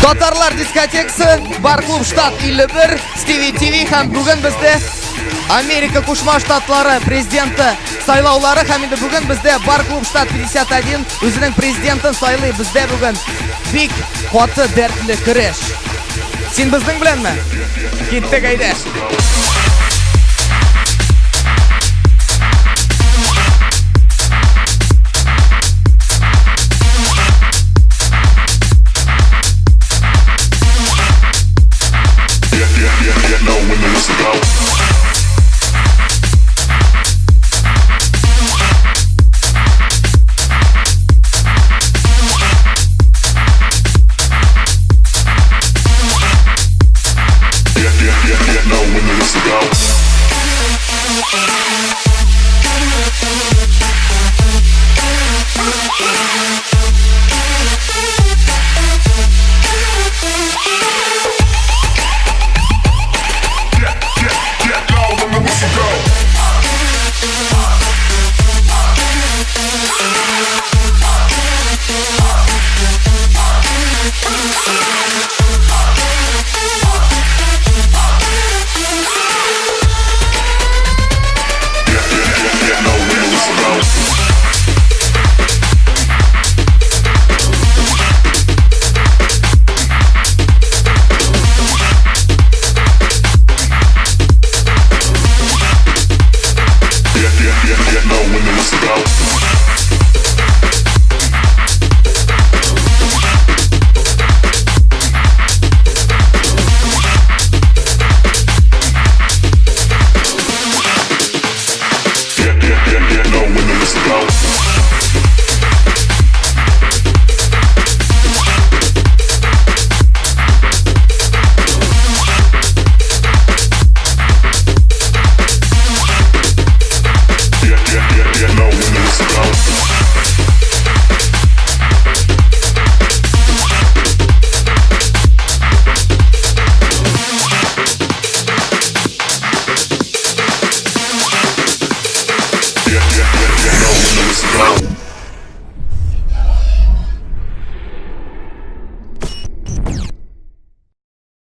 Татарлар дискотекасы, Бар клуб штат 51, Стиви ТВ һәм бүген бездә Америка Кушма Штатлары президенты сайлаулары һәм инде бүген бездә Бар клуб штат 51 үзенең президентын сайлый. Бездә бүген бик каты дәртле көрәш. Син безнең беләнме? Киттек әйдә. Get low when the whistle go.